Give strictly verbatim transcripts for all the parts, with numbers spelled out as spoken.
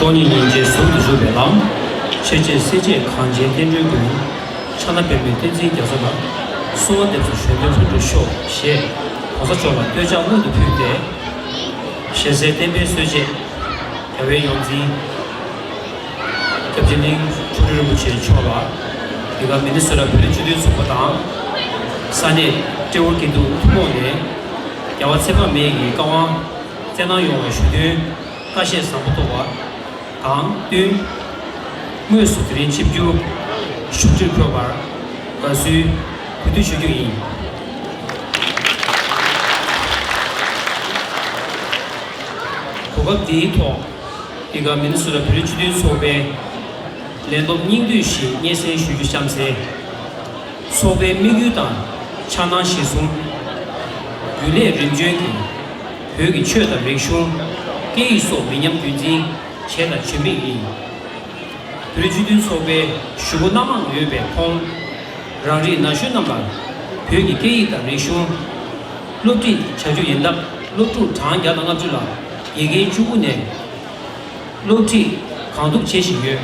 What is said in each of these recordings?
སྟོང་ཉིད་སྙིང་རྗེའི་ཟུར་དུ་བཞུགས་པའི་ལམ། ཆེར་བཅས་སྲས་བཅས་གངས་ཅན་བསྟན་འགྲོའི་མགོན། ཕྱག་ན་པདྨོའི་བསྟན་འཛིན་རྒྱ་མཚོ་ལ། གསོལ་བ་འདེབས་སོ་གཞོན་དོན་ལྷུན་གྲུབ་ཤོག་ཞེས། ༸གོང་ས་མཆོག་ལ་བསྟོད་ཕྱག་སྔོན་དུ་ཕུལ་ཏེ། ཞལ་གསེར་བསྟན་པའི་སྲོལ་འབྱེད། རྒྱལ་བའི་ཡོངས་འཛིན། སྐྱབས་རྗེ་གླིང་ཆོ་འཕྲུལ་རིན་པོ་ཆེ་མཆོག་ལ། འདི་ག་མི་ནི་སོ་ཊ་བོད་རིགས་སྤྱི་མཐུན་ཚོགས་པ་དང་། ས་གནས་ཊྲེ་ཝར་དགེ་ཐུག་ཐུན་མོང་ནས། རྒྱལ་བ་ཚེ་དཔག་མེད་ཀྱི་བཀའ་དབང་། བསྩལ་གནང་ཡོང་བར་ཞུ་དོན། བཀའ་བཞེས་བཟང་པོ་ཐོབ་པ་དང་བསྟུན། དངོས་སུ་དེ་རིང་ཆིབས་བསྒྱུར་བཞུགས་ཁྲིར་འཁོད་པར་དགའ་བསུའི་གུས་འདུད་ཞུ་རྒྱུ་ཡིན། གོ་སྐབས་འདིའི་ཐོག་འདི་ག་མི་ནི་སོ་ཊ་བོད་རིགས་སྤྱི་མཐུན་ཚོགས་པའི་ལས་བསྡོམས་སྙིང་བསྡུས་ཤིག་སྙན་སེང་ཞུ་རྒྱུ་གཤམ་གསལ། ཚོགས་པའི་དམིགས་ཡུལ་དང་འཆར་སྣང་གཞིར་བཟུང་། རྒྱུན་ལས་རིམ་བྱོན་གྱིས་བོད་ཀྱི་ཆོས་དང་རིག་གཞུང་། སྐད་ཡིག་སོགས་མི་ཉམས་རྒྱུན་འཛིན་བྱས་དང་བྱེད་མུས་ཡིན། བོད་སྤྱི་མཐུན་ཚོགས་པའི་གཞུག་གུ་སྣ་མང་ཡོད་པའི་ཁོང་རང་རིགས་ན་གཞོན་རྣམས་ལ་བོད་ཀྱི་སྐད་ཡིག་དང་རིག་གཞུང་སློབ་ཁྲིད་བྱ་རྒྱུ་ཡིན་སྟབས། སློབ་ཕྲུག་གྲངས་བརྒྱ་དང་ལྔ་བཅུ་ལ་དགེ་རྒན་བཅུ་དགུ་ནས་སློབ་ཁྲིད་གང་ཐུབ་བྱེད་བཞིན་ཡོད།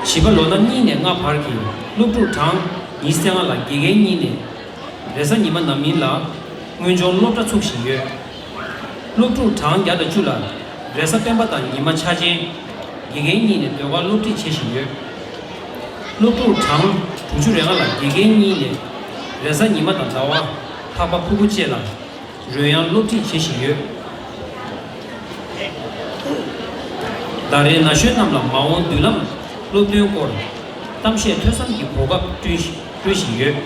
བྱིས་པ་ལོ་ན་གཉིས་ནས་ལྔ་བར་གྱི་སློབ་ཕྲུག་གྲངས་ཉི་ཤུ་རྩ་ལྔ་ལ་དགེ་རྒན་གཉིས་ནས་རེས་གཟའ་ཉི་མ་ནམ་ཡིན་ལ་དངོས་སྦྱོང་སློབ་གྲྭ་ཚུགས་བཞིན་ཡོད། སློབ་ཕྲུག་གྲངས་བརྒྱ་དང་བཅུ་ལ་རེས་གཟའ་སྤེན་པ་དང་ཉི་མ་འཆར་ཅན་དགེ་རྒན་གཉིས་ནས་ཟློས་གར་སློབ་ཁྲིད་བྱེད་བཞིན་ཡོད། སློབ་ཕྲུག་གྲངས་དྲུག་ཅུ་རེ་ལྔ་ལ་དགེ་རྒན་གཉིས་ནས་རེས་གཟའ་ཉི་མ་དང་ཟླ་བ་ལྷག་པ་ཕྲུ་གུ་བཅས་ལ་རོལ་དབྱངས་སློབ་ཁྲིད་བྱེད་བཞིན་ཡོད། ཟླ་རེའི་ན་གཞོན་རྣམས་ལ་མ་འོངས་མདུན་ལམ་སློབ་སྟོན་སྐོར་གཏམ་བཤད་ཐོས་བསམ་གྱི་གོ་སྐབས་བསྐྲུན་བསྐྲུན་བཞིན་ཡོད།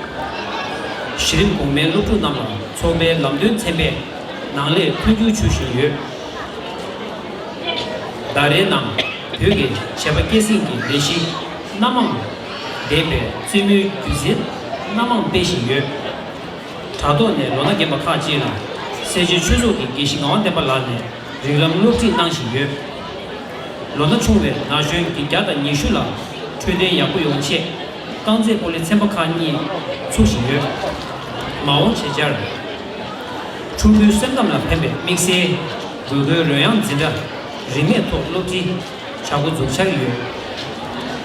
གཞི་རིམ་གོང་མའི་སློབ་ཕྲུག་རྣམས་ལ་ཚོགས་པའི་ལམ་སྟོན་ཚན་པས་ནང་ལས་མཐུན་འགྱུར་ཞུ་བཞིན་ཡོད། ཟླ་རེའི་ནང་བོད་ཀྱི་བྱེས་པ་སྐྱེད་སྲིང་གི་ལས་གཞི་སྣ་མང་ལྡན་པའི་རྩེད་མོའི་སྒྱུ་རྩལ་སྣ་མང་སྤེལ་བཞིན་ཡོད། དྲ་ཐོག་ནས་ལོ་ན་རྒན་པ་ཁག་ཅིག་ལ་སེར་བྱེས་ཆོས་ཚོགས་ཀྱི་དགེ་བཤེས་ངག་དབང་བསྟན་པ་ལགས་ནས་རིགས་ལམ་སློབ་ཁྲིད་གནང་བཞིན་ཡོད། ལོ་ན་ཆུང་བའི་ན་གཞོན་བརྒྱ་དང་ཉི་ཤུ་ལ་འཕྲོད་བསྟེན་ཡག་པོ་ཡོང་ཆེད་རྐང་རྩེད་སྤོ་ལོའི་ཚན་པ་ཁག་གཉིས་ཚུགས་བཞིན་ཡོད། མ་འོངས་བྱེད་འཆར། ཕྲུ་གུའི་སེམས་ཁམས་ལ་ཕན་པའི་དམིགས་བསལ་དགོས་མཁོའི་རོལ་དབྱངས་འཛིན་གྲྭ་རིན་མེད་ཐོག་སློབ་ཁྲིད་བྱ་འགོ་འཛུགས་འཆར་ཡོད།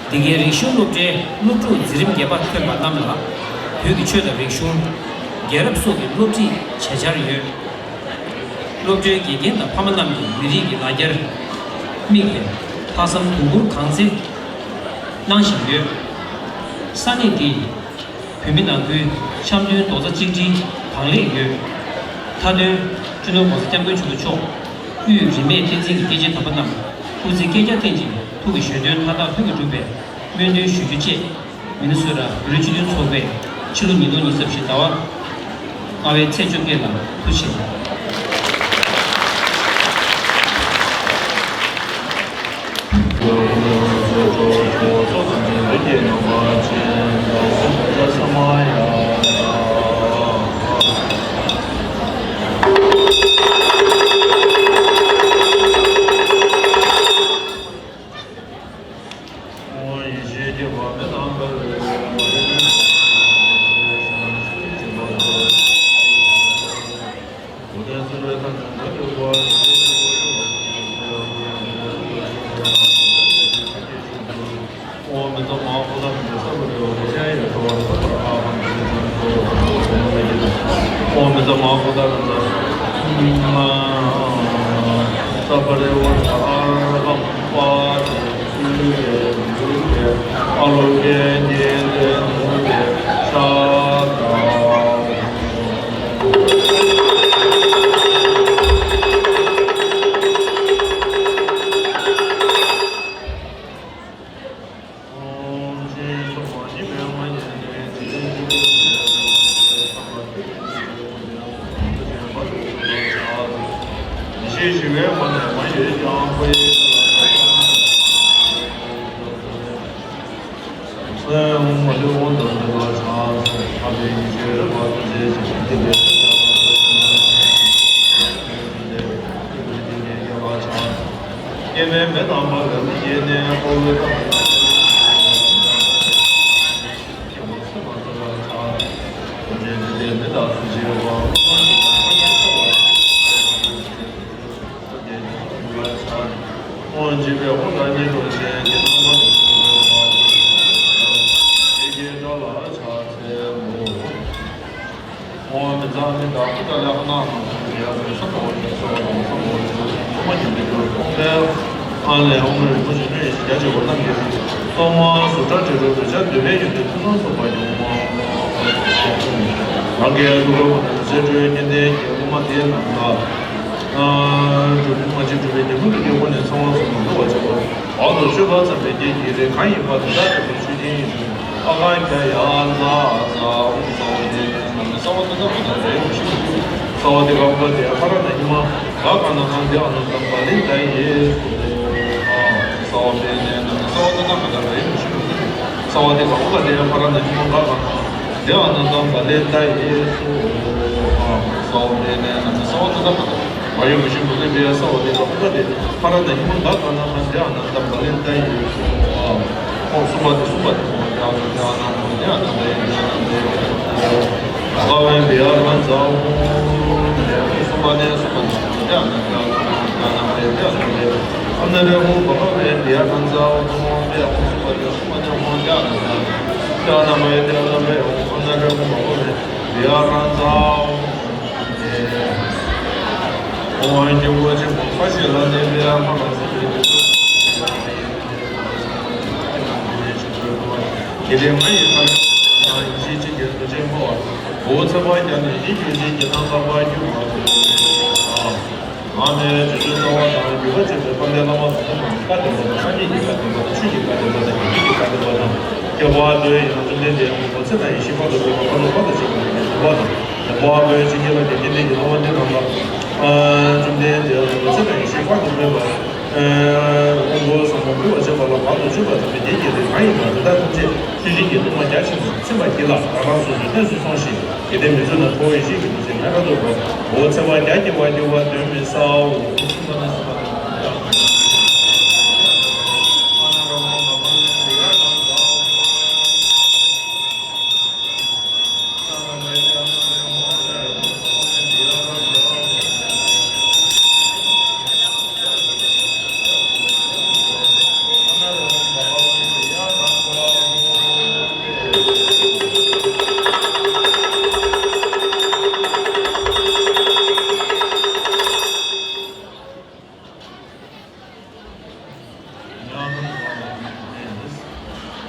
འདི་གའི་རིག་གཞུང་སློབ་གྲྭའི་སློབ་ཕྲུག་འཛིན་རིམ་བརྒྱད་པ་ཐོན་པ་རྣམས་ལ་བོད་ཀྱི་ཆོས་དང་རིག་གཞུང་། རྒྱལ་རབས་སོགས་ཀྱི་སློབ་ཁྲིད་བྱེད་འཆར་ཡོད། སློབ་གྲྭའི་དགེ་རྒན་དང་ཕ་མ་རྣམས་ཀྱིས་མི་རིགས་ཀྱི་ལ་རྒྱར་དམིགས་ཏེ་ལྷག་བསམ་དོ་ཁུར་གང་ཚེ་གནང་བཞིན་ཡོད། ས་གནས་འདི་བོད་མི་ནང་ཁུལ་འཆམ་མཐུན་རྡོག་རྩ་གཅིག་སྒྲིལ་གང་ལེགས་ཡོད། མཐའ་དོན་སྤྱི་ནོར་༸གོང་ས་༸སྐྱབས་མགོན་ཆེན་པོ་མཆོག་དབུས་རིས་མེད་བསྟན་འཛིན་གྱི་སྐྱེས་ཆེན་དམ་པ་རྣམས་སྐུ་ཚེ་བསྐལ་བརྒྱར་བརྟན་ཅིང་ཐུགས་ཀྱི་བཞེད་དོན་མཐའ་དག་ལྷུན་གྱིས་འགྲུབ་པའི་སྨོན་འདུན་ཞུ་རྒྱུ་བཅས། མི་ནི་སོ་ཊ་བོད་རིགས་སྤྱི་མཐུན་ཚོགས་པས་ཕྱི་ལོ་ཉིས་སྟོང་ཉི་ཤུ་རྩ་བཞི་ཟླ་བ་ལྔ་པའི་ཚེས་བཅོ་བརྒྱད་ལ་ཐུགས་ཆེ། བྱེད་པའི་དབུ་སྐྲ་སྙིང་གྲོགས་ཅན་གྱི་རྣམ་པ་དེ་ཡི་གེའི་སྒྲ་ལ་ཕྱག་འཚལ་ལོ། ཨོཾ་མི་ཚངས་མི་དག་ཨུཏྤ་ལ་ཁ་ན་ལ་ཁ་ན་ཡ་ཁ་ན་སམ་བྷ་ཝ་ཏི་སརྦ་དྷརྨ་སམ་བྷ་ཝ་ཏི་སོ་མ་ཉིད་དུ་གྱུར། ཨོཾ་ཨཱ་ལས། ཨོཾ་རིན་པོ་ཆེ་ཀླུ་ཡི་ཞལ་རྒྱ་ཆེ་བ་རྣམས་ཀྱི་གཙོ་མོ་གཟུགས་སྒྲ་དྲི་རོ་རེག་བྱ་འདོད་པའི་ཡོན་ཏན་ཕུན་སུམ་ཚོགས་པ་ཡོང་ངོ་། རང་གི་ཐུགས་ཀའི་དབུ་ན་རྡོ་རྗེ་སྤྲོས་མཁན་ལྡན་གྱི་དབུ་མ་དེ་རྣམས་ལ། སྒྲུབ་པའི་མ་ཕྱི་སྒྲུབ་པའི་རྒྱལ་པོ་ཀླུ་གི་དབུ་ནས་ཚངས་དབང་གསུམ་ལ་འགྲོ་བར་བྱེད་པ། བར་དུ་གཅོད་པ་ཙམ་པའི་རྐྱེན་གྱིས་རེག་གང་ཡིན་པ་དེ་དག་དེ་ལ་མཆོད་སྦྱིན་ཡིན་ཞུ། ཨ་ག་ཁྱ་ཡ་ཛ་ཛ་ཨོཾ་སརྦ་བདེ་ནས་ན་མེ་སརྦ་ཏ་ཐཱ་ག་ཏ་རེ་ཧུ་ཤི། སརྦ་དེ་ག་ཨུ་ག་དེ་ཕ་ར་ན་ཧི་མ་ག་ག་ན་ཧ་དེ་ཨ་ན་ཏམ་བ་ལི་ཏ་ཡེ་སོ། སརྦ་བདེ་ནས་ན་མེ་སརྦ་ཏ་ཐཱ་ག་ཏ་རེ་ཧུ་ཤི། སརྦ་དེ་ག་ཨུ་ག་དེ་ཕ་ར་ན་ཧི་མ་ག་ག་ན་དེ་ཨ་ན་ཏམ་བ་ལི་ཏ་ཡེ་སོ། སརྦ་བདེ་ནས་ན་མེ་སརྦ་ཏ་ཐཱ་ག་ཏ། བ་ཡོ་མི་ཤིན་པུ་ཏི་བི་ཡ་སརྦ་དེ་ག་ཨུ་ག་དེ་ཕ་ར་ན་ཧི་མ་ག་ག་ན་ཧ་དེ་ཨ་ན་ཏམ་བ་ལི་ཏ་ཡེ་སོ། ཨོཾ་སུ་པ་ཏི་སུ་པ་ཏི་ཨོཾ་དེ་ཨ་ན་དེ་ཨ་ན་དེ་ཨ་ན་དེ་ཨ་ན་དེ། བྷ་ག་ཝན་བི་ཡ་ར་ཛ་ཨོཾ་དེ་ཨ་ན་སུ་པ་ནེ་སུ་པ་ཏི་ཨོཾ་དེ་ཨ་ན་དེ་ཨ་ན་དེ་ཨ་ན་དེ་ཨ་ན་དེ། ཨ་ན་རེ་ཧོ་བྷ་ག་ཝན་བི་ཡ་ར་ཛ་ཨོཾ་དེ་ཨ་ན་སུ་པ་ཏི་སུ་པ་ནེ་ཧོ་དེ་ཨ་ན་དེ་ཨ་ན་དེ་ཨ་ན་དེ་ཨ་ན་རེ་ཧོ་ཨ་ན་རེ་ཧོ་བྷ་ག་ཝན་བི་ཡ་ར་ཛ་ཨོཾ། ཨོཾ་སྐྱེས་བུ་ཆེན་པོ་ཁ་ཤས་ལ་གནས་པའི་ཨ་མ་ལ་སོགས་པའི་དེ་ཚོ་དེ་ལས་ང་ཡི་ཁ་ལ་ཡིད་ཆེས་ཀྱི་རྡོ་རྗེ་འཕོ་བ། འོ་ཚེ་བ་རྒྱ་ནི་ཡིད་ཀྱི་རྗེས་ཀྱི་ནམ་མཁའ་བར་གྱུར་པ། ང་ནི་དུས་ཚོད་རྩ་བ་དང་ཡུལ་པ་གཅིག་ཏུ་དཔལ་ལྡན་བླ་མ་དང་བཀའ་བསྟན་པ་དང་སངས་རྒྱས་ཀྱི་བཀའ་བསྟན་པ་དང་ཆོས་ཀྱི་བཀའ་བསྟན་པ་དང་བདེན་བཞི་གི་བཀའ་བསྟན་པ་དང་ཁྱད་པར་དུ་ཡང་བཅོམ་ལྡན་འདས་ཀྱི་ངོ་བོ་ཚེ་དང་ཡེ་ཤེས་དཔལ་དུ་སྤེལ་བ་ཀུན་ཏུ་དཔལ་དུ་ཕྱིན་པ་ཉིད་ཀྱི་དགོངས་པ་དང་། དང་པོ་ཨ་བོའི་ཆོས་རྒྱལ་ལ་དགེ་བསྙེན་གྱི་སློབ་པ་འདི་རྣམས་ལ། བཅོམ་ལྡན་འདས་ལ་ཚེ་དང་ཡེ་ཤེས་དཔལ་དུ་སྤེལ་བ། དབང་པོ་བཟང་པོ་འབུལ་བར་བྱེད་པ་ལ་བར་དུ་གཅོད་པ་དང་མི་ལྡན་གྱི་རིགས་གང་ཡིན་པ་དེ་དག་ཐམས་ཅད་ཆོས་སྦྱིན་གྱི་སློབ་མ་རྒྱ་ཆེན་པོས་ཚིམ་པར་བགྱིས་ལ་རང་རང་སོ་སོའི་གནས་སུ་སོང་ཞིང་དགེ་ལྡན་མི་བསྐྱོད་ན་ཁྲོ་བོའི་ཡེ་ཤེས་ཀྱི་ཐུགས་རྗེས་མངའ་བདག་ཏུ་འགྲོ། འོ་ཚེ་བ་རྒྱ་བསྐྱེད་པར་འགྱུར་བ་གདོན་མི་ཟའོ།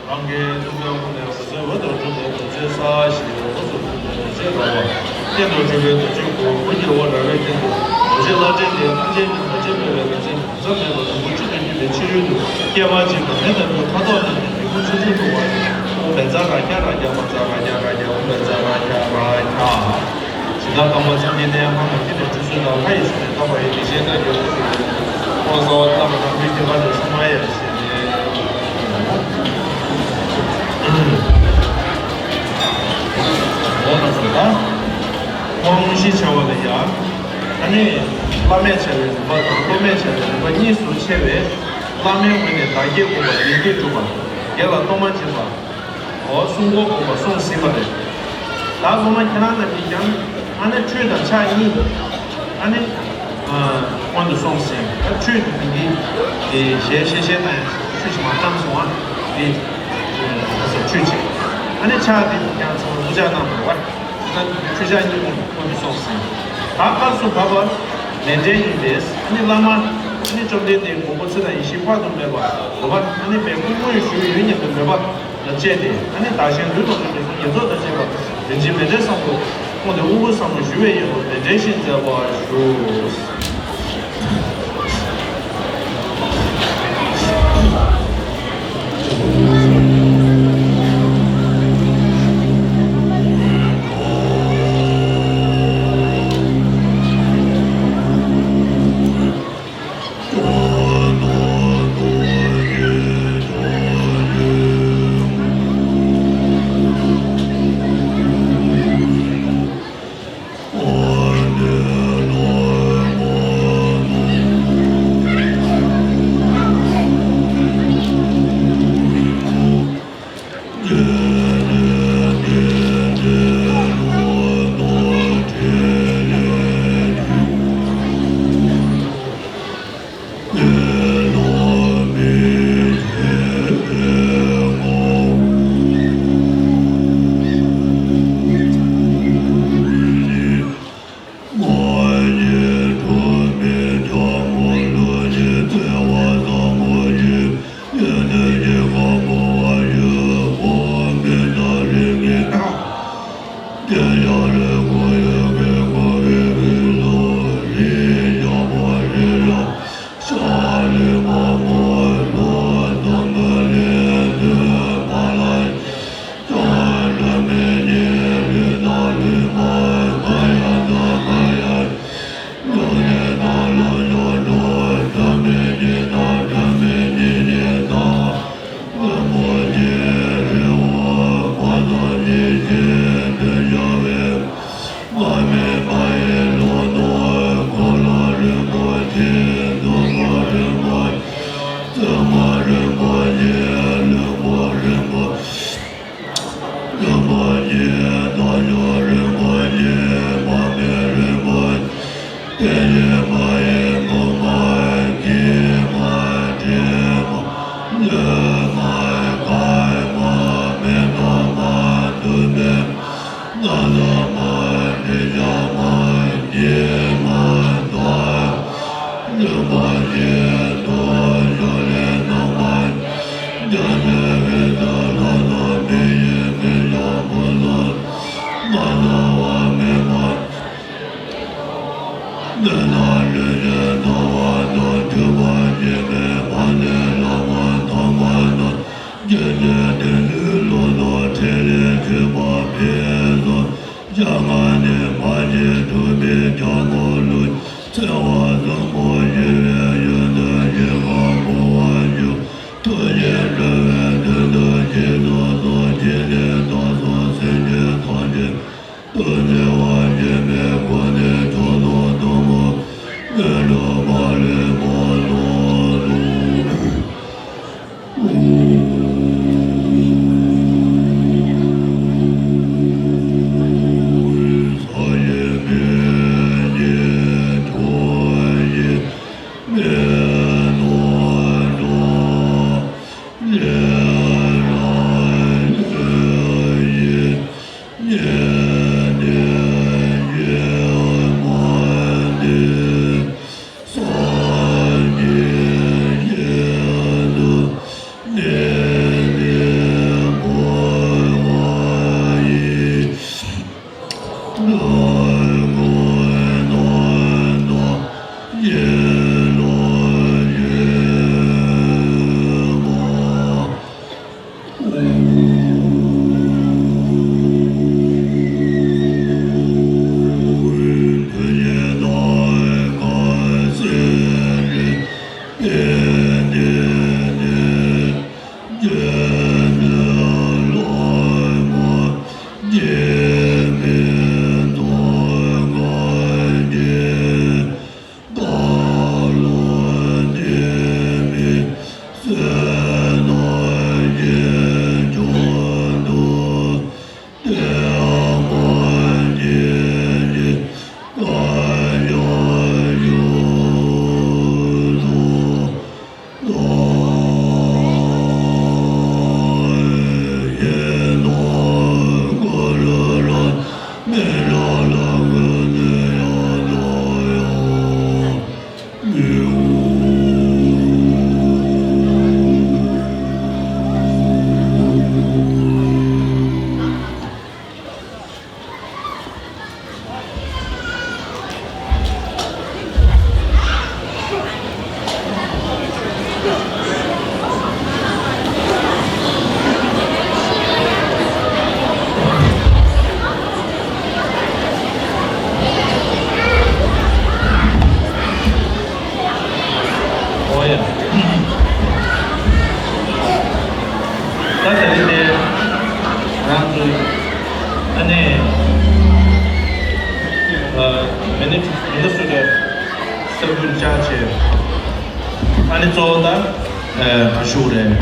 རང་གི་ཐུགས་ཀའི་དབུ་ནས་འོད་ཟེར་འོད་དུ་འགྲོ་བའི་རྡོ་རྗེ་ས་ཞེས་འོད་དུ་འགྲོ་བའི་རྡོ་རྗེ་ར་བ། སྟེང་དུ་འགྲོ་བའི་རྡོ་རྗེ་གོ་བོ་ཉི་འོད་ར་བའི་སྟེང་དུ་རྡོ་རྗེ་ལྷ་འདྲེ་འདི་ལྷ་ཆེན་གྱི་རྡོ་རྗེ་སྤེལ་བའི་རང་བཞིན་གང་ཟག་མེད་པ་དང་པོ་གཅིག་ཏུ་སྐྱེས་པའི་ཕྱི་རོལ་དུ་སྐྱེས་པ་གཅིག་དང་མེ་ལྟ་བུའི་ཁ་དོག་རྣམས་ཀྱི་མེ་དཔུང་ཆུང་ཆུང་འཐུལ་བ་ཡིན། ཨོཾ་བཛྲ་རཀྵ་རཀྵ་བཛྲ་རཀྵ་རཀྵ་ཨོཾ་བཛྲ་རཀྵ་རཀྵ། ཇི་ལྟར་དང་པོ་སངས་རྒྱས་ནས་ཕ་མ་ཁྱེད་ནས་ཁྲུས་གསོལ་དང་ལྷ་ཡི་ཞིང་ནས་བཏབ་པ་ཡི་དེ་བཞིན་བདག་གི་དབང་དུ་ཡོད། ཁོང་གསོལ་བ་བཏབ་པ་དང་མི་དེ་ག་ནས་སོང་མ་ཡ་ཞེས་ནས། འོ་ན་ཟེར་ད། དབང་བཞི་བྱ་བ་ལ་ཡ། ཨ་ནི། བླ་མེད་བྱ་བའི་རིམ་པ་དང་སློབ་མེད་བྱ་བའི་རིམ་པ་གཉིས་སུ་ཕྱེ་བས། བླ་མའི་ངོས་ནས་བདག་བསྐྱེད་བསྒོམ་པ་ལས་ཀྱི་སྒྲུབ་པ། དགེ་ལ་གཏོར་མ་སྦྱིན་པ། འོ་གསུང་འབུམ་སྒོམ་པ་སོང་ཟིན་པ་རེད། ད་སློབ་མ་ཁྱེད་རང་རྣམས་ཀྱིས་ཀྱང་ཨ་ནི་ཁྲུས་དང་ཕྱག་གཉིས། ཨ་ནི་སྔོན་དུ་སོང་ཟིན། ད་ཁྲུས་དེ་འདི་དེ་ཞལ་ཤེས་བྱའི་ནང་ཁྲུས་ཞིག་མ་བཏང་སོང་ཨ། དེ་ཁྲུས་བྱེད། ཨ་ནི་ཕྱག་དེ་ཀྱང་ཚང་མ་འུ་ཅག་གནང་དགོས་པ། ད་ཁྲུས་ཕྱག་གཉིས་སྔོན་དུ་སོང་ཟིན། ད་སྐབས་སུ་བབ་པ་ལས་འབྲས་ཡིན་པས་ཨ་ནི་བླ་མ་ཨ་ནི་བཅོམ་ལྡན་འདས་མགོན་པོ་ཚེ་དང་ཡེ་ཤེས་དཔག་ཏུ་མེད་པ་འོད་དཔག་ཨ་ནི་པའི་སྐུ་དངོས་ཞུ་ཡུལ་ཉིད་དུ་མོས་པ། ལ་བཅས་ཏེ་ཨ་ནི་བདག་གཞན་ལུས་དང་ལྡན་པའི་སྐུ་ཉེར་ཚོགས་དང་བཅས་པ་རིན་ཆེན་མཎྜལ་བཟང་པོ་ཁོང་དུ་དབུ་དགུ་ཟབ་མོ་ཞུ་བའི་ཡོན་དུ་མཎྜལ་ཞིག་མཛད་པར་ཞུ། ཨོ་ཡ། ད་དེ་རིང་དེ་ང་ཚོ་ཨ་ནི་ཨ་མི་ནི་མི་ནི་སུ་ཀེ་ས་ཁུལ་བཅར་བྱས། ཨ་ནི་གཙོ་བོ་ད་ཨ་ག་ཞུ་རེད།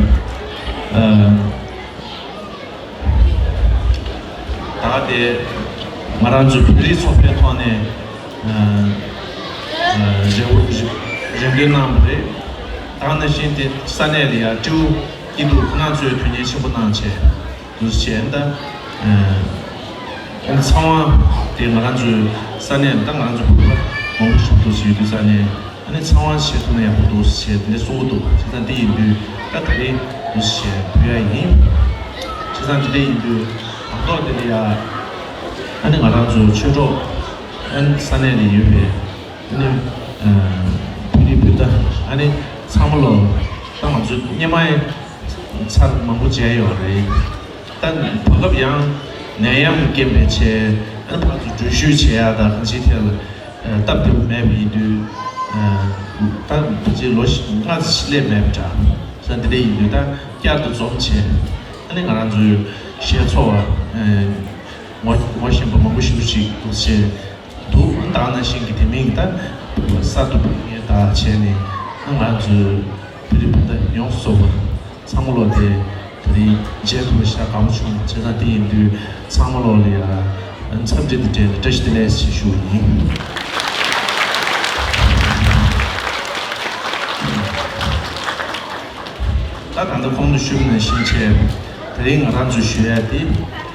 ཨ། ད་དེ་ང་རང་ཚོའི་བོད་རིགས་ཚོགས་པའི་ཐོག་ནས་ཨ་ཨ་རེ་བ་རེ་རེ་འདུན་གནང་བ་རེད། ད་ནང་བཞིན་དེ་ས་གནས་ལ་ཡ་སྤྲེའུ་སྐྱིད་སྡུག་ཁོ་རང་ཚོས་དོན་གཉེར་ཆེན་པོ་གནང་བྱས་འདུག་བྱས་ད་ཨ་ཚང་མ་དེ་ང་རང་ཚོའི་ས་གནས་ད་ང་རང་ཚོ་བོད་པ་མང་པོ་ཞིག་འདུག་ཡོད་དུས་ས་གནས། ཨ་ནི་ཚང་མ་བྱེད་ཐུབ་ན་ཡག་པོ་འདུག་ཞེས་དེ་འདྲ་གསུང་གི་འདུག་བྱས་ཙང་འདི་ཡིན་དུས་ད་ད་རེས་འདུག་ཞེས་འབུལ་ཡ་ཡིན། བྱས་ཙང་འདི་འདྲ་ཡིན་དུས་ད་ཐོག་འདི་ལ་ཡ་ ཨ་ནི་ང་རང་ཚོ་ཆོས་གྲོགས་ཨ་ནི་ས་གནས་ནས་ཡོད་པའི་ཨ་ནི་བོད་རིགས་བོད་མཐའ་ཨ་ནི་ཚང་མ་ལོ། ད་ང་ཚོ་སྔོན་མ་ཚར་མང་པོ་མཇལ་ཡོད་རེད། ད་བར་སྐབས་ཡང་ནད་ཡམས་རྐྱེན་པས་བྱས་ཨ་ནི་ཕར་ཚུར་འགྲུལ་བཞུད་བྱེད་ཡ་དང་གང་ཅིའི་ཐད་ལ་སྟབས་བདེ་པོ་མེད་པ་ཡིན་དུས། ད་ཕལ་ཆེར་ལོ་ལྔ་ཙམ་སླེབས་མེད་པ་འདྲ། ས་འདི་འདྲ་ཡིན་དུས་ད་བསྐྱར་དུ་འཛོམས་བྱས་ཨ་ནི་ང་རང་ཚོའི་གཞས་ཚོགས་པ་ངོ་ངོ་ཤེས་པ་མང་པོ་ཞེ་པོ་ཅིག་འདུག་བྱས་འདུག་ད་ག་ནང་བཞིན་གྱི་དེ་མིན་གྱི་ད་བོད་པ་གསར་དུ་ཕེབས་མཁན་དང་བྱས་ནས་ང་ཚོའི་བོད་རིགས་བོད་མཐའ་ཡོངས་སུ་རྫོགས་པ་ཚང་མ་ལོ་དེ་དེ་རིང་མཇལ་ཐུབ་པ་ཞེ་དྲག་དགའ་པོ་བྱུང་། བྱས་ཙང་དེ་ཡིན་དུས་ཚང་མ་ལོ་ལ་ཡང་འཚམས་འདྲི་དང་འབྲེལ་ནས་བཀྲ་ཤིས་བདེ་ལེགས་ཞེས་ཞུ་བ་ཡིན། ད་གང་ལྟར་གོང་དུ་ཞུས་པ་ནང་བཞིན་བྱས། དེ་རིང་ང་རང་ཚོས་ཞུ་ཡ་དེ་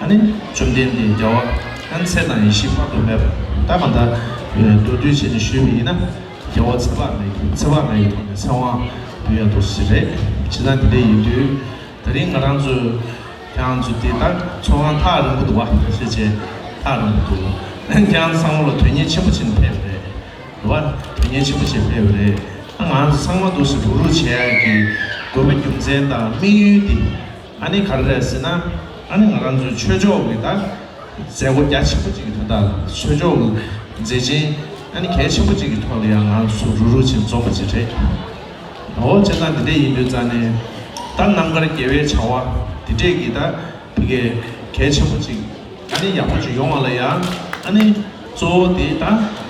ཨ་ནི་བཅོམ་ལྡན་འདས་རྒྱལ་བ་ཨ་ནི་ཚེ་དང་ཡེ་ཤེས་དཔག་ཏུ་མེད་པ། ད་གང་ལྟར་མདོར་བསྡུས་བྱས་ནས་ཞུས་པ་ཡིན་ན། རྒྱལ་བ་ཚེ་དཔག་མེད་ཀྱི་ཚེ་དཔག་མེད་ཀྱི་ཐོག་ནས་ཚེ་དབང་འབུལ་ཡ་འདུག་ཟེར་རེད། བྱས་ཙང་དེ་འདྲ་ཡིན་དུས་དེ་རིང་ང་རང་ཚོས་ཁྱེད་རང་ཚོ་དེ་ལྟར་ཚོགས་ཁང་ཐག་རིང་པོ་འདུག་བ། ཞེས་བྱས་ཐག་རིང་པོ་འདུག་ཁྱེད་རང་ཚང་མ་ལ་དོན་གཉེར་ཆེན་པོ་བྱས་ནས་ཕེབས་པ་རེད། རེད་བ། དོན་གཉེར་ཆེན་པོ་བྱས་ཕེབས་པ་རེད། ང་ཚོ་ཚང་མ་འདུག་སེ་རུག་རུག་བྱེད་ཡ་གི་དགོས་པ་རྒྱུ་མཚན་དང་དམིགས་ཡུལ་དེ་ཨ་ནི་ག་རེ་རེད་ཟེར་ན། ཨ་ནི་ང་རང་ཚོའི་ཆོས་ཕྱོགས་ཀྱི་ད་མཛད་སྒོ་རྒྱ་ཆེན་པོ་ཅིག་གི་དོན་དག་ལ། ཆོས་ཕྱོགས་ཀྱི་མཛད་ཆེན་ཨ་ནི་གལ་ཆེན་པོ་ཅིག་གི་ཐོག་ལ་ཡང་ང་ཚོ་རུག་རུག་བྱས་འཛོམས་པ་ཅིག་རེད། འོ་བྱས་ཙང་འདི་འདྲ་ཡིན་དུས་ཙང་ནས་ད་རྣམ་དཀར་རྒྱལ་བའི་བྱ་བ་འདི་འདྲས་ཀྱི་ད་ཕ་གི་གལ་ཆེན་པོ་ཅིག་ཨ་ནི་ཡག་པོ་ཅིག་ཡོང་བ་ལ་ཡང་ཨ་ནི་གཙོ་བོ་དེ་ད་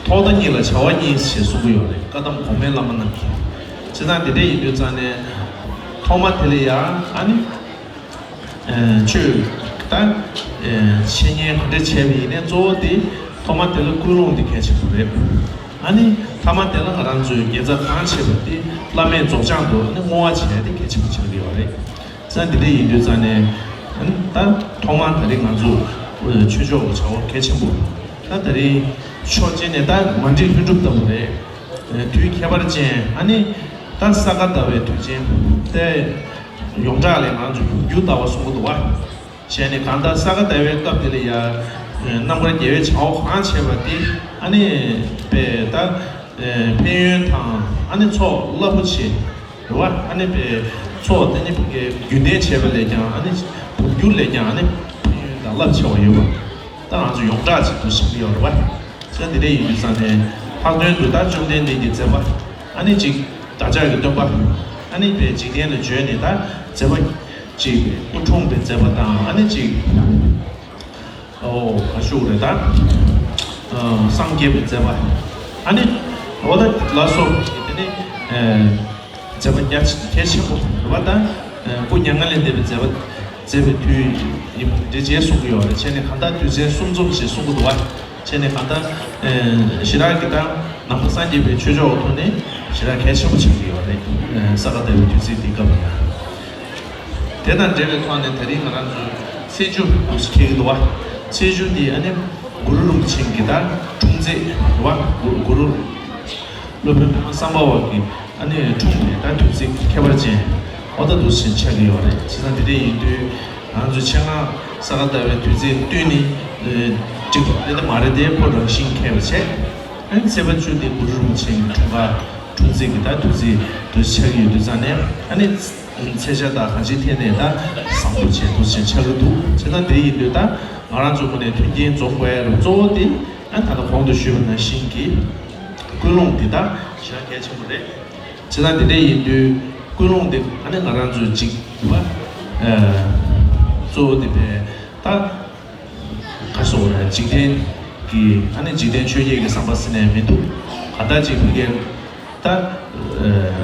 ཐོག་མཐའ་གཉིས་ལ་བྱ་བ་གཉིས་ཞེས་གསུང་གི་ཡོད་རེད། བཀའ་གདམས་གོང་མའི་བླ་མ་རྣམས་ཀྱིས། བྱས་ཙང་འདི་འདྲ་ཡིན་དུས་ཙང་ནས་ཐོག་མ་དེ་ལ་ཡང་ཨ་ནི་ཆོས་ད་འཆད་ཉན་ག་འདྲ་བྱས་པ་ཡིན་ནའི་གཙོ་བོ་དེ་ཐོག་མ་དེ་ལ་ཀུན་སློང་དེ་གལ་ཆེན་པོ་རེད། ཨ་ནི་ཐ་མ་དེ་ལ་ང་རང་ཚོའི་དགེ་རྩ་གང་བྱས་པ་དེ་བླ་མེད་རྫོགས་བྱང་དུ་ཨ་ནི་བསྔོ་བ་བྱས་ཏེ་གལ་ཆེན་པོ་ཆགས་ཀྱི་ཡོད་རེད། ས་འདི་འདྲ་ཡིན་དུས་ཙང་ནས་ཨ་ནི་ད་ཐོག་མར་ད་རེས་ང་ཚོ་ཆོས་ཕྱོགས་ཀྱི་བྱ་བ་གལ་ཆེན་པོ་ད་ད་རེས་ཕྱོགས་གཅིག་ནས་ད་མ་འགྲིག་ལྷུན་གྲུབ་ལྟ་བུ་རེད། དུས་ཁྱད་པར་ཅན་ཨ་ནི་ད་ས་ག་ཟླ་བའི་དུས་ཆེན་དེ་ཡོངས་གྲགས་ལས་ང་ཚོ་རྒྱུ་ཟླ་བ་གསུང་གི་འདུག་བ། བྱས་ནས་གང་ལྟར་ས་ག་ཟླ་བའི་སྐབས་དེ་ལ་ཡ། རྣམ་དཀར་རྒྱལ་བའི་བྱ་བ་གང་བྱས་པ་དེ་ཨ་ནི་པའི་ད་ཕན་ཡོན་དང་ཨ་ནི་ཚོགས་རླབས་པོ་ཆེ་རེད་བ། ཨ་ནི་པའི་ཚོགས་དེ་ནི་པའི་རྒྱུན་ལྡན་བྱས་པ་ལས་ཀྱང་ཨ་ནི་འབུམ་འགྱུར་ལས་ཀྱང་ཨ་ནི་ཕན་ཡོན་དང་རླབས་ཆེ་བ་ཡོད་པ་ད་ང་ཚོ་ཡོངས་གྲགས་ཅིག་ཏུ་བཞག་གི་ཡོད་རེད་བ། ས་འདི་འདྲ་ཡིན་དུས་ཙང་ནས་ལྷག་དོན་དུ་ད་བཅོམ་ལྡན་འདས་ཀྱི་མཛད་པ་ཨ་ནི་ཅིག་བདག་ཅག་གི་སྟོན་པ་ཨ་ནི་པའི་འཇིག་རྟེན་ལ་བྱོན་ནས་ད་མཛད་པ་ཅིག་སྐུ་འཁྲུངས་པའི་མཛད་པ་དང་ཨ་ནི་ཅིག་ཨོ་ག་ཞུ་རེད་ད། སངས་རྒྱས་པའི་མཛད་པ་ཨ་ནི་འོ་ད་ལ་སོགས་དེ་ནི་མཛད་པ་རྒྱ་ཆེ་གལ་ཆེན་པོ་རེད་བ། ད་སྐུ་མྱ་ངན་ལས་འདས་པའི་མཛད་པ་མཛད་པའི་དུས་ཡིན་པ་འདི་འདྲ་བྱས་གསུང་གི་ཡོད་རེད། བྱས་ནས་གང་ལྟར་དུས་ཆེན་གསུམ་འཛོམས་ཞེས་གསུང་གི་འདུག་བ། བྱས་ནས་གང་ལྟར་ཞེ་དྲག་གི་ད་ནང་པ་སངས་རྒྱས་པའི་ཆོས་ཕྱོགས་ཐོག་ནས་ཞེ་དྲག་གལ་ཆེན་པོ་ཆགས་ཀྱི་ཡོད་རེད། ས་ག་ཟླ་བའི་དུས་ཚིགས་འདི་སྐབས་ལ་ཡང་། དེ་དང་འབྲེལ་བའི་ཐོག་ནས་ད་རིང་ང་རང་ཚོའི་ཚེས་བཅུ་འདུག་སེ་འཁེལ་གྱི་འདུག་བ། ཚེས་བཅུ་འདི་ཨ་ནི་གུ་རུ་རིན་པོ་ཆེ་གི་ད་འཁྲུངས་ཚེས་རེད་བ། གུ་གུ་རུ་སློབ་དཔོན་པདྨ་སམ་བྷ་བ་གི་ཨ་ནི་འཁྲུངས་པའི་ད་དུས་ཚིགས་ཁྱད་པར་ཅན་འོ་ད་འདུག་སེ་ཆགས་ཀྱི་ཡོད་རེད། བྱས་ཙང་དེ་འདྲ་ཡིན་དུས་ང་ཚོ་ཆེད་མངགས་ས་ག་ཟླ་བའི་དུས་ཚིགས་བསྟུན་ནས་འགྲིག་པ་དེ་འདྲ་མ་རེད་དེ། ཁོ་རང་བཞིན་འཁེལ་བ་བྱས། ཨ་ནི་ཚེས་པ་བཅུ་དེ་གུ་རུ་རིན་པོ་ཆེ་གི་འཁྲུངས་སྐར་འཁྲུངས་ཚེས་ཀྱི་ད་དུས་ཚིགས་འདུག་སེ་ཆགས་ཀྱི་ཡོད་དུས་ཙང་ནས་ཨ་ནི་ཚེས་ཆ་དང་གང་ཅིའི་ཐད་ནས་ད་བཟང་པོ་བྱས་འདུག་སེ་ཆགས་ཀྱི་འདུག་བྱས་ཙང་དེ་ཡིན་དུས་ད་ང་རང་ཚོ་ངོས་ནས་མཐུན་རྐྱེན་འཛོམས་དགོས་ཡ་རུ་གཙོ་བོ་དེ་ཨ་ད་ལྟ་གོང་དུ་ཞུས་པ་ནང་བཞིན་གྱི་ཀུན་སློང་འདི་དག་ཞེ་དྲག་གལ་ཆེན་པོ་རེད། བྱས་ཙང་འདི་འདྲ་ཡིན་དུས་ཀུན་སློང་འདི་ཨ་ནི་ང་རང་ཚོའི་འཇིག་པ་གཙོ་བོ་འདི་བས་ད་ག་སོགས་རེད། འཇིག་རྟེན་གྱི་ཨ་ནི་འཇིག་རྟེན་ཆོས་བརྒྱད་ཀྱི་བསམ་པ་ཟེར་ནས་མི་འདུག་ག་ད་ཅིག་ཕ་གིར་ད་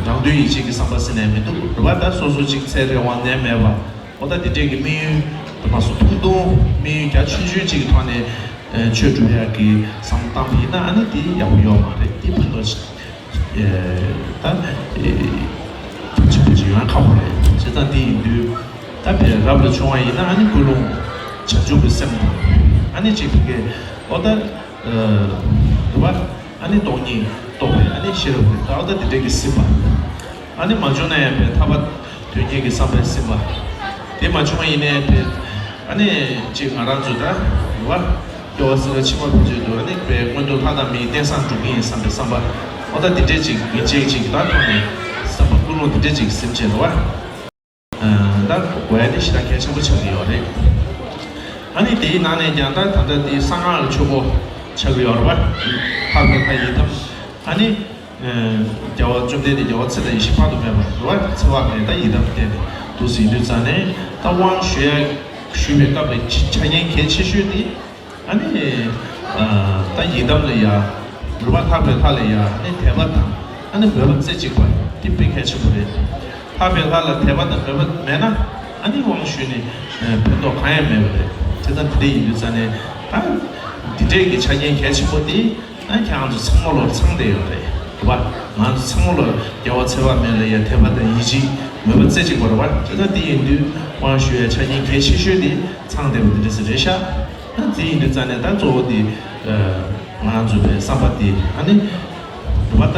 རང་དོན་ཡིད་བྱེད་ཀྱི་བསམ་པ་ཟེར་ནས་མི་འདུག་རེད་བ། ད་སོ་སོ་ཅིག་ཚེ་རིང་བ་ནད་མེད་པ་འོ་ད་འདི་འདྲས་ཀྱི་དམིགས་ཡུལ་དུ་མ་སོང་ཐུང་ཐུང་དམིགས་ཡུལ་རྒྱ་ཆུང་ཆུང་ཅིག་གི་ཐོག་ནས་ཆོས་སྒྲུབ་ཡག་གི་བསམ་བློ་བཏང་བ་ཡིན་ན་ཨ་ནི་དེ་ཡག་པོ་ཡོད་མ་རེད། དེ་ཕན་ཐོགས་ཆེ་ད་ཕལ་ཆེར་ཕལ་ཆེར་ཡོང་ཡ་ཁག་པོ་རེད། བྱས་ཙང་དེ་ཡིན་དུས་ད་ཕལ་རབ་ལ་བྱུང་བ་ཡིན་ན་ཨ་ནི་ཀུན་སློང་བྱང་ཆུབ་ཀྱི་སེམས་དང་ཨ་ནི་གཅིག་ཕ་གི་འོ་ད་རེད་བ། ཨ་ནི་སྟོང་ཉིད་རྟོགས་པའི་ཨ་ནི་ཤེས་རབ་ཀྱི་ད་འོ་ད་དེ་འདྲས་ཀྱི་སེམས་པ། ཨ་ནི་མ་བྱུང་ན་ཡང་པའི་ཐར་པ་དོན་གཉེར་གྱི་བསམ་པའི་སེམས་པ། དེ་མ་བྱུང་བ་ཡིན་ནའི་པའི་ཨ་ནི་གཅིག་ང་རང་ཚོ་ད་རེད་བ། སྐྱེ་བ་སྲིད་པ་ཕྱི་མ་ཕན་ཆད་དུ་ཨ་ནི་པའི་མངོན་མཐོ་ལྷ་དང་མིའི་རྟེན་བཟང་སྒྲུབ་ཀྱི་ཡིན་བསམ་པའི་བསམ་པ། ཨོ་ད་འདི་འདྲས་ཅིག་ཡིན་ཅིག་ཅིག་ད་ཐོག་ནས་བསམ་པ་ཀུན་སློང་འདི་འདྲས་ཅིག་སེམས་ཅན་རེད་བ། ད་དགོས་ཡ་དེ་ཞེ་དྲག་གལ་ཆེན་པོ་ཆགས་ཀྱི་ཡོད་རེད། ཨ་ནི་དེའི་ནང་ནས་ཀྱང་ད་ད་ལྟ་དེ་གསང་སྔགས་ཀྱི་ཆོས་སྒོ་ཆགས་ཀྱི་ཡོད་རེད་བ། ལྷག་པའི་ལྷ་ཡི་དམ། ཨ་ནི། རྒྱལ་བ་བཅོམ་ལྡན་འདས་རྒྱལ་བ་ཚེ་དང་ཡེ་ཤེས་དཔག་ཏུ་མེད་པ་རེད་བ། ཚེ་དཔག་མེད་ད་ཡི་དམ་བསྟན་ནས་འདུག་ཟིན་དུས་ཙང་ནས་ད་དབང་ཞུ་ཡ་ཞུ་བའི་སྐབས་ལ་ཆ་རྐྱེན་གལ་ཆེ་ཤོས་དེ། ཨ་ནི། ད་ཡི་དམ་ལ་ཡ། རུ་མ་ཐག་པའི་ལྷ་ལ་ཡ་ཨ་ནི་དད་པ་དང་ཨ་ནི་མོས་པ་རྩེ་གཅིག་པ་དེ་དཔེ་གལ་ཆེན་པོ་རེད། ཐག་པའི་ལྷ་ལ་དད་པ་དང་མོས་པ་མེད་ན་ཨ་ནི་དབང་ཞུས་ནས་ཕན་ཐོགས་གང་ཡང་མེད་པ་རེད། དེ་ཙང་དེ་འདྲ་ཡིན་དུས་ཙང་ནས་ད་འདི་འདྲས་ཀྱི་ཆ་རྐྱེན་གལ་ཆེན་པོ་དེ། ཨ་ཁྱེད་རང་ཚོ་ཚང་མ་ལོར་ཚང་བསྡད་ཡོད་རེད། རེད་པ། ང་ཚོ་ཚང་མ་ལོར་རྒྱལ་བ་ཚེ་དཔག་མེད་ལ་ཡ་དད་པ་དང་ཡིད་ཆེས་མོས་པ་རྩེ་གཅིག་པ་རེད་པ། དེ་ལྟ་དེ་ཡིན་དུས་དབང་ཞུ་ཡ་ཆ་རྐྱེན་གལ་ཆེ་ཤོས་དེ་ཚང་བསྡད་པ་འདི་འདྲ་ཟེར་རེད་ཤག་ཨ་དེ་ཡིན་དུས་ཙང་ནས་ད་གཙོ་བོ་དེ་ང་རང་ཚོ་པའི་བསམ་པ་དེ་ཨ་ནི་རེད་པ། ད་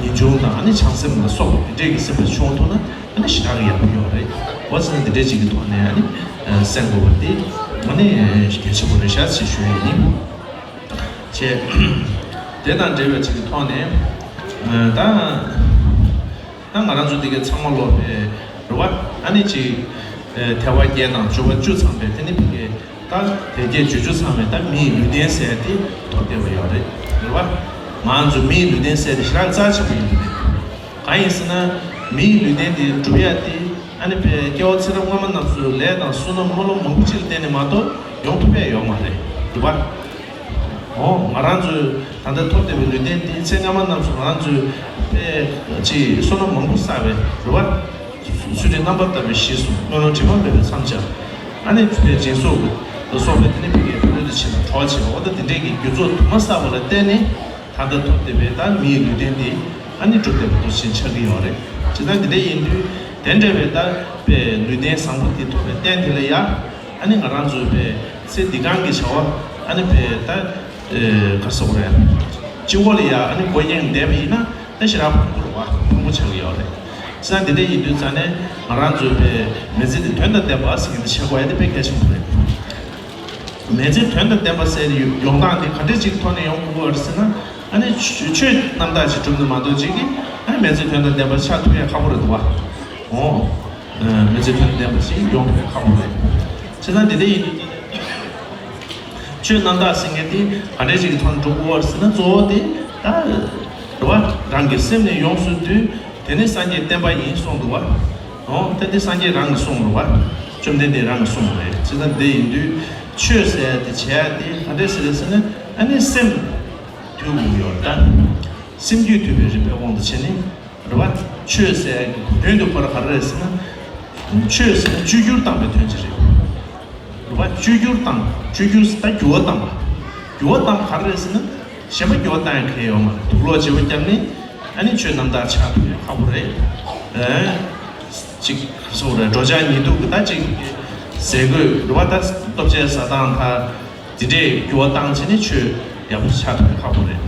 ངེས་འབྱུང་དང་ཨ་ནི་བྱང་སེམས་ལ་སོགས་པ་དེ་འདྲས་ཀྱི་སེམས་པ་བྱུང་ཐུབ་ན་ཨ་ནི་ཞེ་དྲག་གི་ཡག་པོ་ཡོད་རེད། འོ་ཙི་ན་དེ་འདྲས་ཅིག་གི་ཐོག་ནས་ཨ་ནི་གསན་དགོས་པ་དེ་ཨ་ནི་གལ་ཆེན་པོ་རེད་ཤག་ཅེས་ཞུ་ཡ་ཡིན། བྱས། དེ་དང་འབྲེལ་བའི་ཅིག་གི་ཐོག་ནས། ད། ད་ང་རང་ཚོ་འདི་གའི་ཚང་མ་ལོ་པའི་རུ་བ་ཨ་ནི་ཅིག་དལ་བ་བརྒྱད་དང་འབྱོར་བ་བཅུ་ཚང་བའི་དེ་ནི་ཕི་གའི་ད་དལ་བརྒྱད་འབྱོར་བཅུ་ཚང་བའི་ད་མིའི་ལུས་རྟེན་ཟེར་དེ་ཐོབ་བསྡད་པ་ཡོད་རེད། རུ་བ། ང་ཚོ་མིའི་ལུས་རྟེན་ཟེར་དེ་ཞེ་དྲག་རྩ་ཆེན་པོ་ཡིན་པ་རེད། གང་ཡིན་ཟེར་ན། མིའི་ལུས་རྟེན་དེ་སྒྲུབ་ཡ་དེ་ཨ་ནི་པའི་སྐྱེ་བ་ཚེ་རབས་སྔ་མ་རྣམས་སུ་ལས་དང་བསོད་ནམས་སྨོན་ལམ་མང་པོ་ཅིག་ལ་བརྟེན་ནས་མ་གཏོགས་ཡོང་ཐུབ་ཡ་ཡོད་མ་རེད། རེད་པ། འོ་ང་རང་ཚོས་ད་ལྟ་ཐོབ་བསྡད་པའི་ལུས་རྟེན་དེ་ཚེ་སྔ་མ་རྣམས་སུ་ང་རང་ཚོས་དཔེ་ཅིག་བསོད་ནམས་མང་པོ་བསགས་པའི་རེད་པ། ཚུལ་ཁྲིམས་རྣམ་པར་དག་པའི་གཞི་བཟུང་སྨོན་ལམ་དྲི་མ་མེད་པའི་མཚམས་སྦྱར། ཨ་ནི་དཔེ་སྦྱིན་སོགས་ལ་སོགས་པའི་དེ་ནི་ཕ་གིའི་ཕ་རོལ་ཏུ་ཕྱིན་པ་གྲོགས་བྱེད་པ་འོ་ད་དེ་འདྲས་ཀྱི་རྒྱུ་ཚོགས་དུ་མ་བསགས་པ་ལ་བརྟེན་ནས། ད་ལྟ་ཐོབ་བསྡད་པའི་ད་མིའི་ལུས་རྟེན་འདི་ཨ་ནི་གྲུབ་བསྡད་པ་འདུ་ཤེས་ཆགས་ཀྱི་ཡོད་རེད། ཇི་ལྟར་འདི་འདྲ་ཡིན་དུས་དེ་འདྲ་བའི་ད་དཔེ་ལུས་རྟེན་བཟང་པོ་འདི་ཐོབ་པའི་རྟེན་དེ་ལ་ཡ་ཨ་ནི་ང་རང་ཚོའི་དཔེ་ཚེ་འདི་གང་གི་བྱ་བ་ཨ་ནི་དཔེ་ད་ག་སོགས་རེད། སྤྱི་བོ་ལ་ཡ་ཨ་ནི་མགོ་བརྙེས་བསྡད་པ་ཡིན་ན་ད་ཞེ་དྲག་ཕངས་པོ་རེད་བ། ཕངས་པོ་ཆགས་ཀྱི་ཡོད་རེད། ཇི་ལྟར་འདི་འདྲ་ཡིན་དུས་ཙང་ནས་ང་རང་ཚོའི་དཔེ་མི་ཚེ་འདི་དོན་དང་ལྡན་པ་ཟེར་མཁན་འདི་བྱེད་དགོས་ཡ་དེ་དཔེ་གལ་ཆེན་པོ་རེད། མི་ཚེ་དོན་དང་ལྡན་པ་ཟེར་ཡོང་སྟངས་དེ་ག་འདྲ་ཅིག་ཐོག་ནས་ཡོང་དགོས་པ་རེད་ཟེར་ན། ཨ་ནི་ཆོས་ཆོས་རྣམ་དག་ཅིག་སྒྲུབ་ནས་མ་གཏོགས་ཅིག་གིས་ཨ་ནི་མི་ཚེ་དོན་དང་ལྡན་པ་ཆགས་ཐུབ་ཡ་ཁག་པོ་རེད་འདུག་བ། འོ། མི་ཚེ་དོན་དང་ལྡན་པ་ཞིག་ཡོང་ཐུབ་ཡ་ཁག་པོ་རེད། བྱས་ཙང་འདི་འདྲ་ཡིན་དུས་ཆོས་རྣམ་དག་ཟེར་མཁན་དེ་ག་འདྲ་ཅིག་གི་ཐོག་ནས་སྒྲུབ་དགོས་པ་རེད་ཟེར་ན་གཙོ་བོ་དེ་ད། རེད་བ། རང་གི་སེམས་ནས་ཡོངས་སུ་འདུལ། དེ་ནི་སངས་རྒྱས་བསྟན་པ་ཡིན་གསུངས་འདུག་བ། འོ་ད་འདི་སངས་རྒྱས་རང་གིས་གསུངས་རེད་བ། བཅོམ་ལྡན་འདས་རང་གིས་གསུངས་རེད། ཇི་ལྟར་འདི་ཡིན་དུས་ཆོས་ཟེར་ཡ་དེ་བྱེད་ཡ་དེ་ག་འདྲས་ཟེར་རེད་ཟེར་ན་ཨ་ནི་སེམས་འདུལ་དགོས་ཀྱི་ཡོད་རེད་ད། སེམས་རྒྱུད་འདུལ་བའི་རིམ་པའི་དབང་དུ་བྱས་ནས་རེད་བ། ཆོས་ཟེར་ཡ་གི་དོན་དུ་ཁོ་ར་ག་རེ་རེད་ཟེར་ན། ཆོས་ཟེར་ན་བཅོས་བསྒྱུར་བཏང་བའི་དོན་ཅིག་རེད། རེད་བ། བཅོས་བསྒྱུར་བཏང་། བཅོས་བསྒྱུར་ཟེར་ད་འགྱུར་བ་བཏང་བ། འགྱུར་བ་བཏང་བ་ག་རེ་རེད་ཟེར་ན། གཞན་པ་འགྱུར་བ་བཏང་ཡ་གང་ཡང་ཡོད་མ་རེད། དུག་ལོག་བརྗེ་པོ་བརྒྱབ་ནས་ཨ་ནི་ཆོས་རྣམ་དག་ཆགས་ཐུབ་ཡ་ཁག་པོ་རེད། ཨེ། ཅིག་ག་རེ་ཟེར་དགོས་རེད། འགྲོ་འཆག་ཉལ་འདུག་གི་ད་ཅིག་ཟས་གོས་རེད་བ། ད་ལྟོ་ཆས་ཟ་སྟངས་ད་དེ་འདྲས་འགྱུར་བ་བཏང་བྱས་ནས་ཆོས་ཡག་པོ་ཆགས་ཐུབ་ཡ་ཁག་པོ་རེད།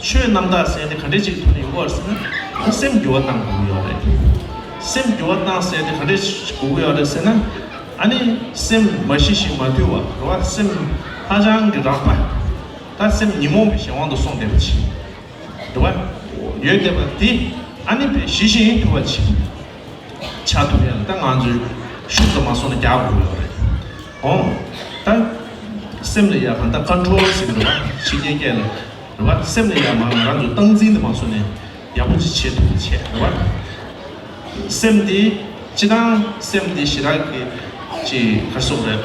ཆོས་རྣམ་དག་ཟེར་ནི་ག་འདྲས་ཅིག་ཐོག་ནས་ཡོང་གི་ཡོད་རེད་ཟེར་ན། སེམས་འགྱུར་བ་བཏང་དགོས་ཀྱི་ཡོད་རེད། སེམས་འགྱུར་བ་བཏང་ཟེར་ནི་ག་འདྲས་དགོས་ཀྱི་ཡོད་རེད་ཟེར་ན། ཨ་ནི་སེམས་མ་ཞི་ཞིང་མ་དུལ་བ་རེད་བ། སེམས་ཧ་ཅང་གི་རགས་པ། ད་སེམས་ཉོན་མོངས་པའི་གཞན་དབང་དུ་སོང་བསྡད་པ་ཅིག་རེད་བ། ཡོད་བསྡད་པ་དེ་ཨ་ནི་དཔེ་ཞི་ཞིང་དུལ་བ་ཅིག་ཆགས་ཐུབ་ཡ་ལ་ད་ང་ཚོས་ཤུགས་ཙམ་མ་སོང་ན་རྒྱག་དགོས་ཀྱི་ཡོད་རེད། འོ། ད་སེམས་ལ་ཡ་གང་ལྟར་ཀོན་ཊོལ་ཟེར་གི་རེད་བ། ཕྱི་རྒྱལ་སྐད་ལ། རེད་བ། སེམས་ལ་ཡ་མ་ང་རང་ཚོ་སྟངས་འཛིན་དུ་མ་སོང་ནས་ཡག་པོ་ཅིག་བྱེད་ཐུབ་པ་བྱས་རེད་བ། སེམས་དེ་སྤྱི་བཏང་སེམས་དེ་ཞེ་དྲག་གི་ཅིག་ག་རེ་ཟེར་དགོས་རེད།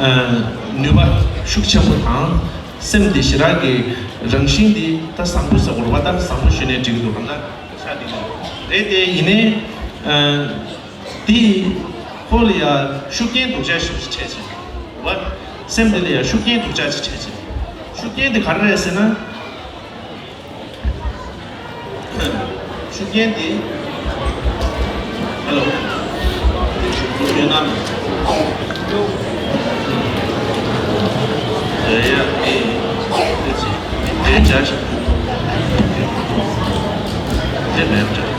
ཨ། ནུས་པ་ཤུགས་ཆེན་པོ་དང་སེམས་དེ་ཞེ་དྲག་གི་རང་བཞིན་དེ་ད་བཟང་པོ་ཟེར་དགོས་རེད་བ། ད་བཟང་པོ་ཞུས་ནས་འགྲིག་གི་འདུག་གང་ལྟར་ཤ་དེ་རེད་དེ་ཡིན་ནའི། ཨ། དེ་ཁོ་ལ་ཡ་ཤུགས་རྐྱེན་སྡུག་ཅག་ཞིག་འཕྲད་ཕྱིན་རེད་བ། སེམས་དེ་ལ་ཡ་ཤུགས་རྐྱེན་སྡུག་ཅག་ཅིག་འཕྲད་ཕྱིན། ཤུགས་རྐྱེན་དེ་ག་རེ་རེད་ཟེར་ན། ཤུགས་རྐྱེན་དེ། ཧ་ལོ། ཡོད་ན། ཡ་ཡ་ཨེ། དེ་ཅི། དེ་བྱ་ཞིག་དེ་མེད་པ།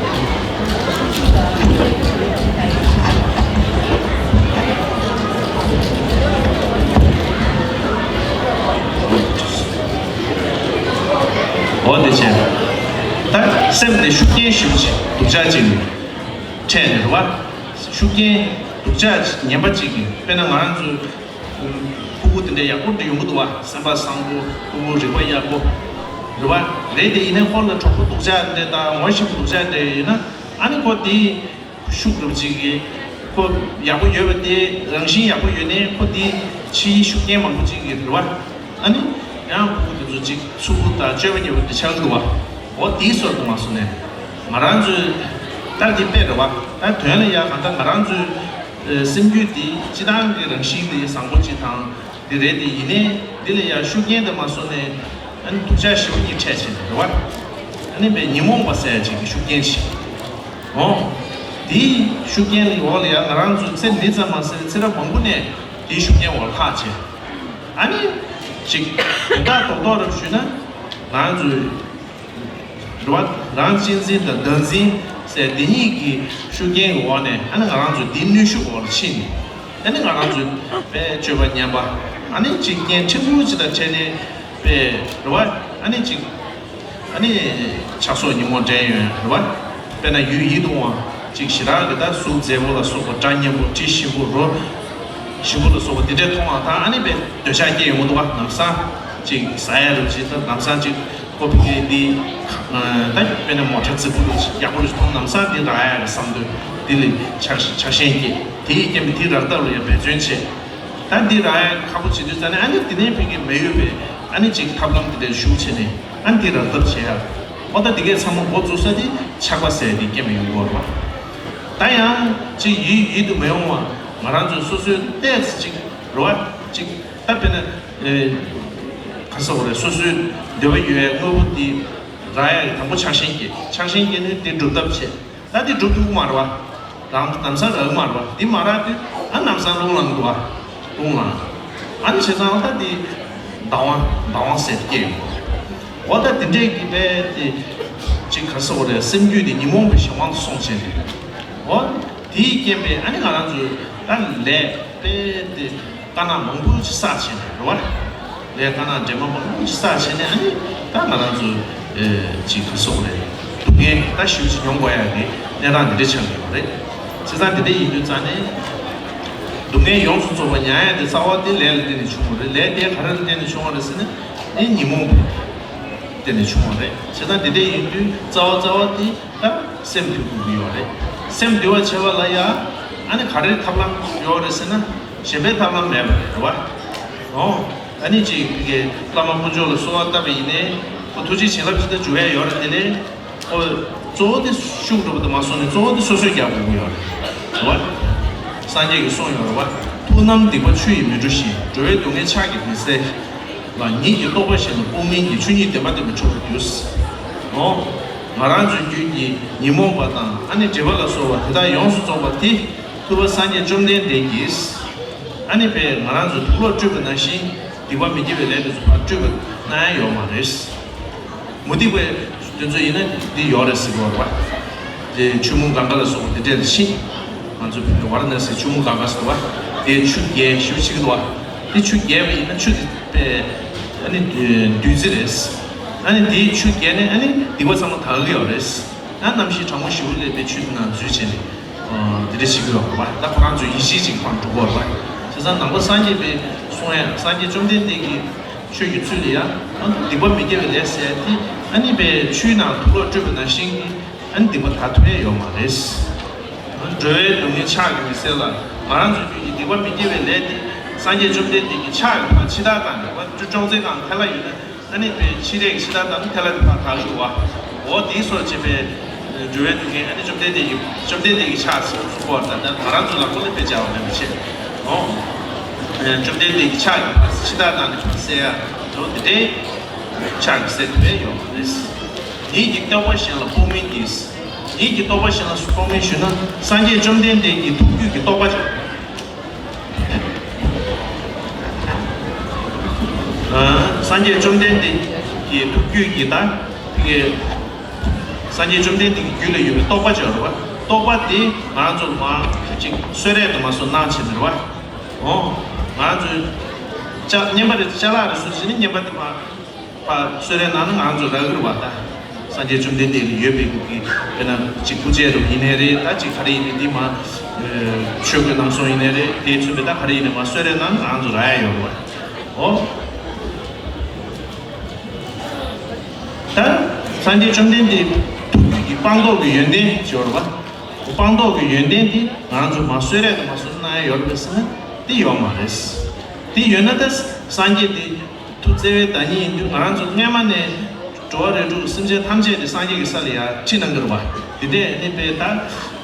འོ་དེ་བྱས། ད་སེམས་དེ་ཤུགས་རྐྱེན་ཞིག་ཅིག་སྡུག་ཅག་ཅིག་འཕྲད་ནས་རེད་བ། ཤུགས་རྐྱེན་སྡུག་ཅག་ངན་པ་ཅིག་གིས། དཔེར་ན་ང་རང་ཚོའི་ཕྲུ་གུ་དེ་འདྲ་ཡག་པོ་འདྲ་ཡོང་གི་འདུག་བ། སེམས་པ་བཟང་པོ། ཕྲུ་གུ་རིག་པ་ཡག་པོ་རེད་བ། རེད་དེ་ཡིན་ནའི་ཁོ་ལ་གྲོགས་པོ་སྡུག་ཅག་འདྲ་དང་ངོ་ཤེས་པོ་སྡུག་ཅག་འདྲ་ཡོད་ན། ཨ་ནི་ཁོ་དེ་ཤུགས་རུབ་ཅིག་གིས། ཁོ་ཡག་པོ་ཡོད་པ་དེ། རང་བཞིན་ཡག་པོ་ཡོད་ནའི་ཁོ་དེ་ཕྱིའི་ཤུགས་རྐྱེན་མང་པོ་ཅིག་གིས་རེད་བ། ཨ་ནི་ཡང་ཕྲུ་གུ་དེ་ཚོ་ཅིག་ཚུར་དང་སྤྱོད་པ་ཉེས་པོ་དེ་ཆགས་ཀྱི་འདུག་བ། འོ་དེའི་བཟོ་འདྲ་མ་སོང་ནས། ང་རང་ཚོའི་ད་དེ་དཔེ་རེད་བ། ད་དོན་ལ་ཡ་གང་ལྟར་ང་རང་ཚོའི་ཨེ་སེམས་རྒྱུད་དེ་སྤྱིར་བཏང་གི་རང་བཞིན་དེ་བཟང་པོ་ཅིག་དང་། འདི་རེད། དེ་ཡིན་ནའི་འདི་ལ་ཡང་ཤུགས་རྐྱེན་དེ་མ་སོང་ནས། ཨ་ནི་སྡུག་ཅག་ཞེ་པོ་ཅིག་འཕྲད་བྱས་ནས་རེད་བ། ཨ་ནི་པའི་ཉོན་མོངས་པ་ཟེར་ཡ་ཅིག་གི་ཤུགས་རྐྱེན་ཅིག་འོ། དེའི་ཤུགས་རྐྱེན་འོག་ལ་ཡང་ང་རང་ཚོའི་ཚེ་འདི་ཙམ་མ་ཟད་ཚེ་རབས་མང་པོ་ནས་དེའི་ཤུགས་རྐྱེན་འོག་ལ་ལྷག་བྱས། ཨ་ནི་ཅིག་དོན་དག་རྡོག་རྡོག་རུ་ཞུས་ན། ང་རང་ཚོའི་རེད་བ། རང་གཅེས་འཛིན་དང་བདག་འཛིན་ཟེར་འདི་གཉིས་ཀྱི་ཤུགས་རྐྱེན་འོག་ནས། ཨ་ནི་ང་རང་ཚོ་འདིའི་གནོན་ཤུགས་འོག་ལ་ཕྱིན་ནས། ཨ་ནི་ང་རང་ཚོའི་པའི་སྤྱོད་པ་ངན་པ། ཨ་ནི་ཅིག་རྐྱེན་ཕྲན་བུ་ཅིག་དང་འཕྲད་ནས་པའི་རེད་བ། ཨ་ནི་ཅིག་ཨ་ནི་ཆགས་སོགས་ཉོན་མོངས་འདྲེན་ཡོང་རེད་བ། དཔེར་ན་ཡུལ་ཡིད་དུ་འོང་བ་ཅིག་ཞེ་དྲག་གི། ད་གཟུགས་མཛེས་པོ་ལ་སོགས་པ། སྒྲ་སྙན་པོ། དྲི་ཞིམ་པོ། རོ་ཞིམ་པོ་ལ་སོགས་པ་འདི་འདྲའི་མཐོང་བ་དང་། ཨ་ནི་པའི་འདོད་ཆགས་སྐྱེ་ཡོང་གི་འདུག་བ། ལམ་སང་ཅིག་ཟ་ཡ་རེད་ཅིག་ད་ལམ་སང་ཅིག་ཁོ་ཕ་གི་འདི། ད་དཔེར་ན་མོ་ཊ་རྫིག་པོ་རེད། ཡག་པོ་རེད་མཐོང་། ལམ་སང་འདི་རག་ཡ་རེད་བསམ་དུས་འདི་ལ་ཆགས་ཆགས་ཞེན་སྐྱེ། དེ་ཡི་རྐྱེན་པས་འདི་རག་ཐབས་ལ་ཡང་འབད་བརྩོན་བྱེད། ད་འདི་རག་ཡ་ཁག་པོ་བྱེད་དུས་ཙ་ནས། ཨ་ནི་དེ་ནས་ཕ་གི་མེ་ཡོད་པའི་ཨ་ནི་ཅིག་ཐབས་ལམ་འདི་འདྲ་ཞུགས་བྱས་ནས། ཨ་ནི་འདི་རག་ཐབས་བྱེད་ཡ། འོ་ད་འདི་གའི་ཚང་མ་འགོ་བཙུགས་ས་དེ་ཆགས་པ་ཟེར་དེ་སྐྱེ་མ་ཡོང་གི་རེད་བ། ད་ཡང་ཅིག་ཡིད་ཡིད་དུ་མི་འོང་བ། ང་རང་ཚོས་སོ་སོའི་ཏོག་ཙམ་ཅིག་རེད་བ། ཅིག་ད་དཔེར་ན་ཨེ། ག་ཟེར་དགོས་རེད། སོ་སོའི་འདོད་པ་ཡོད་པའི་དངོས་པོ་འདི་རག་ཡ་གི་དང་པོ་ཆགས་ཞེན་སྐྱེ། ཆགས་ཞེན་སྐྱེས་ནས་དེ་སྒྲུབ་ཐབས་བྱེད། ད་དེ་སྒྲུབ་ཐུབ་ཀྱི་མ་རེད་བ། རང་ལམ་སང་རག་གི་མ་རེད་བ། དེ་མ་རག་དུས་ཨ་ལམ་སང་རླུང་ལངས་འདུག་བ། རླུང་ལངས། ཨ་ནི་བྱས་ཙང་ད་དེ་བདག་དབང་བདག་དབང་ཟེར་སྐྱེ་ཡོང་། འོ་ད་དེ་འདྲས་ཀྱི་པའི་དེ་ཅིག་ག་ཟེར་དགོས་རེད། སེམས་རྒྱུད་དེ་ཉོན་མོངས་པའི་གཞན་དབང་དུ་སོང་བྱས་ནས། འོ་དེའི་རྐྱེན་པས་ཨ་ནི་ང་རང་ཚོའི་ད་ལས་པའི་དེ་དཀར་ནག་མང་པོ་ཅིག་བསགས་བྱས་ནས་རེད་བ། ལས་དཀར་ནག་འདྲེས་མ་མང་པོ་ཅིག་བསགས་བྱས་ནས། ཨ་ནི་ད་ང་རང་ཚོ་ཨེ་ཅིག་ག་ཟེར་དགོས་རེད། སྡུག་བསྔལ་ད་ཞེ་པོ་ཅིག་མྱོང་དགོས་ཡ་གི་གནས་སྟངས་འདི་འདྲ་ཆགས་ཡོད་པ་རེད། བྱས་ཙང་འདི་འདྲ་ཡིན་དུས་ཙང་ནས། སྡུག་བསྔལ་ཡོངས་སུ་རྫོགས་པ་མྱང་ཡ་དེ། རྩ་བ་དེ་ལས་ལ་བརྟེན་ནས་བྱུང་བ་རེད། ལས་དེ་ག་རེ་ལ་བརྟེན་ནས་བྱུང་བ་རེད་ཟེར་ན། ཨེ་ཉོན་མོངས་པ་ལ་བརྟེན་ནས་བྱུང་བ་རེད། བྱས་ཙང་འདི་འདྲ་ཡིན་དུས་རྩ་བ་རྩ་བ་དེ་ད་སེམས་འདུལ་དགོས་ཀྱི་ཡོད་རེད། སེམས་འདུལ་བ་བྱེད་པ་ལ་ཡ་ཨ་ནི་ག་རེ་ཐབས་ལམ་ཡོད་རེད་ཟེར་ན། གཞན་པའི་ཐབས་ལམ་མེད་པ་རེད་བ། ཨོ། ཨ་ནི་ཅིག་གི་བླ་མ་དཀོན་མཆོག་ལ་གསོལ་བ་བཏབ་པ་ཡིན་ནའི། ཁོ་ཐུགས་རྗེ་བྱིན་རླབས་ཅི་ལྟར་འཇུག་ཡ་ཡོད་རེད། དེ་ལས་ཁོ་གཙོ་བོ་དེ་ཤུགས་སྒྲུབ་པ་དེ་མ་སོང་ནས་གཙོ་བོ་དེ་སོ་སོས་རྒྱག་དགོས་ཀྱི་ཡོད་རེད་བ། སངས་རྒྱས་ཀྱིས་གསུངས་ཡོད་རེད་བ། ཐུབ་རྣམས་སྡིག་པ་ཆུ་ཡིས་མི་འཁྲུ་ཞིང་། འགྲོ་བའི་སྡུག་བསྔལ་ཕྱག་གིས་མི་སེལ་ལ། ཉིད་ཀྱི་རྟོགས་པ་གཞན་ལ་སྤོང་མིན་གྱི། ཆོས་ཉིད་བདེན་པ་དེ་མི་འཕྲོག་པར་འདུས། ཨོ། ང་རང་ཚོའི་རྒྱུད་ཀྱི་ཉོན་མོངས་པ་དང་ཨ་ནི་སྒྲིབ་པ་ལ་སོགས་པ་དེ་དག་ཡོངས་སུ་རྫོགས་པ་དེ་ཐུབ་པ་སངས་རྒྱས་བཅོམ་ལྡན་འདས་ཀྱིས་ཨ་ནི་པའི་ང་རང་ཚོའི་དུག་ལོག་བཀྲུས་པ་ནང་བཞིན་སྡིག་པ་མི་དགེ་བའི་ལས་དེ་ཚོ་ཕར་བཀྲུས་པ་གནང་ཡ་ཡོད་མ་རེད། མུ་སྟེགས་པའི་དེ་ཚོ་ཡིན་ན་འདི་ཡོད་རེད་ཟེར་གྱི་ཡོད་རེད་བ། དེ་ཆུ་མོ་གངྒཱ་ལ་སོགས་པ་དེ་འདྲས་ལ་ཕྱིན། ང་ཚོ་བོད་ཝཱ་ར་ཎ་སིའི་ཆུ་མོ་གངྒཱ་ཟེར་བ། དེ་ཆུ་རྒྱལ་ཞེ་པོ་ཅིག་འདུག་བ། དེ་ཆུ་རྒྱས་པ་ཡིན་ན་ཆུ་དེ་པའི་ཨ་ནི་བདུད་རྩི་རེད། ཨ་ནི་དེའི་ཆུ་རྒྱས་ནས་ཨ་ནི་སྡིག་པ་ཚང་མ་དག་གི་ཡོད་རེད། ཨ་རྣམ་ཤེས་གྲང་མོ་ཞེ་པོ་སླེབས་པའི་ཆུ་དེ་ནང་འཛུལ་བྱས་ནས། ཨ་དེ་འདྲ་བྱེད་ཀྱི་ཡོད་རེད་བ། ད་ཁོ་རང་ཚོའི་ཡིད་ཆེས་ཅིག་ཕར་འགྲོ་གི་ཡོད་རེད་བ། བྱས་ཙང་ནང་པ་སངས་རྒྱས་པའི་གསུང་ཡ། སངས་རྒྱས་བཅོམ་ལྡན་འདས་ཀྱི་ཆོས་ཀྱི་ཚུལ་ལ་ཡ། ཨ་སྡིག་པ་མི་དགེ་བའི་ལས་ཟེར་དེ་ཨ་ནི་པའི་ཆུའི་ནང་དུག་ལོག་བཀྲུས་པ་ནང་བཞིན་གྱི་ཨ་ནི་སྡིག་པ་དག་ཐུབ་ཡ་ཡོད་མ་རེད། འགྲོ་བའི་སྡུག་བསྔལ་ཕྱག་གིས་མི་སེལ་ལ། ང་རང་ཚོའི་རྒྱུད་ཀྱི་སྡིག་པ་མི་དགེ་བའི་ལས་དེ་སངས་རྒྱས་བཅོམ་ལྡན་འདས་ཀྱི་ཕྱག་གིས་ཕར་ཕྱི་ཐག་བཏང་ནས་བ། ཅོག་ཙེའི་སྒང་ཐལ་བ་ཡོད་ན། ཨ་ནི་པའི་ཕྱི་རས་ཀྱི་ཕྱི་ཐག་བཏང་ན་ཐལ་བ་དེ་ཕར་དག་གི་འདུག་བ། འོ་དེའི་སོགས་བྱས་པའི་འགྲོ་བའི་སྡུག་བསྔལ། ཨ་ནི་བཅོམ་ལྡན་འདས་ཀྱི་བཅོམ་ལྡན་འདས་ཀྱི་ཕྱག་ཟེར་གསུངས་པ་ལྟར་ན། ང་རང་ཚོ་ལ་ཁོ་ལ་དཔེ་སྦྱར་བ་མེད་པ་བྱས། འོ། བཅོམ་ལྡན་འདས་ཀྱི་ཕྱག་གིས་ཕར་ཕྱི་ཐག་བཏང་ནས་ཕར་བསལ་ཡ་འདུག་དེ་འདྲའི་ཕྱག་གིས་བསལ་ཐུབ་པའི་ཡོད་མ་རེད། ཉིད་ཀྱི་རྟོགས་པ་གཞན་ལ་སྤོང་མིན་གྱི། ཉིད་ཀྱི་རྟོགས་པ་གཞན་ལ་སྤོང་མིན་ཞུས་ན། སངས་རྒྱས་བཅོམ་ལྡན་འདས་ཀྱི་ཐུགས་རྒྱུད་ཀྱི་རྟོགས་པ། ཨ་སངས་རྒྱས་བཅོམ་ལྡན་འདས་ཀྱི་ཐུགས་རྒྱུད་ཀྱི་ད་དེ་གའི་སངས་རྒྱས་བཅོམ་ལྡན་འདས་ཀྱི་རྒྱུད་ལ་ཡོད་པའི་རྟོགས་པ་ཅིག་ཡོད་རེད་བ། རྟོགས་པ་དེ་ང་རང་ཚོ་མར་ཅིག་གསོལ་རས་དུ་མ་སོགས་གནང་བྱས་ནས་རེད་བ། འོ། ང་རང་ཚོའི་ཅ་བསྙེན་པ་རེད། ཅ་ལག་རེད་ཟེར་བྱས་ནས་བསྙེན་པ་དེ་མར། པ་གསོལ་རས་གནང་ན་ང་ཚོ་རག་གི་རེད་བ། ད་སངས་རྒྱས་བཅོམ་ལྡན་འདས་ལ་ཡོད་པའི་གི་དཔེར་ན་གཅིག་སྐུ་རྗེས་རུ་ཡིན་ནའི་རེད། ད་གཅིག་ག་རེ་ཡིན་ནའི་འདི་མ་ཆོས་གོས་གནང་སོང་ཡིན་ནའི་རེད། དེའི་ཚུལ་དུ་ད་ག་རེ་ཡིན་ནའི་མ་གསོལ་རས་གནང་ན་ང་ཚོ་རག་ཡ་ཡོད་རེད་བ། ཨོ། ད་སངས་རྒྱས་བཅོམ་ལྡན་འདས་ཐུགས་རྒྱུད་ཀྱི་སྤངས་རྟོགས་ཀྱི་ཡོན་ཏན་ཅིག་ཡོད་རེད་བ། སྤངས་རྟོགས་ཀྱི་ཡོན་ཏན་འདི་ང་ཚོ་མ་གསོལ་རས་དང་མ་གསོལ་གནང་ཡ་ཡོད་རེད་ཟེར་ན་འདི་ཡོད་མ་རེད། འདི་ཡོད་ན་ད་སངས་རྒྱས་འདི་ཐུགས་བརྩེ་བའི་བདག་ཉིད་ཡིན་དུས་ང་ཚོ་སྔས་མ་ནས་འགྲོ་བ་རིགས་དྲུག་གི་སེམས་ཅན་ཐམས་ཅད་དེ་སངས་རྒྱས་ཀྱི་ས་ལ་ཡར་ཁྲིད་གནང་གི་རེད་བ། དེ་འདྲས་ནི་དཔེ་ད་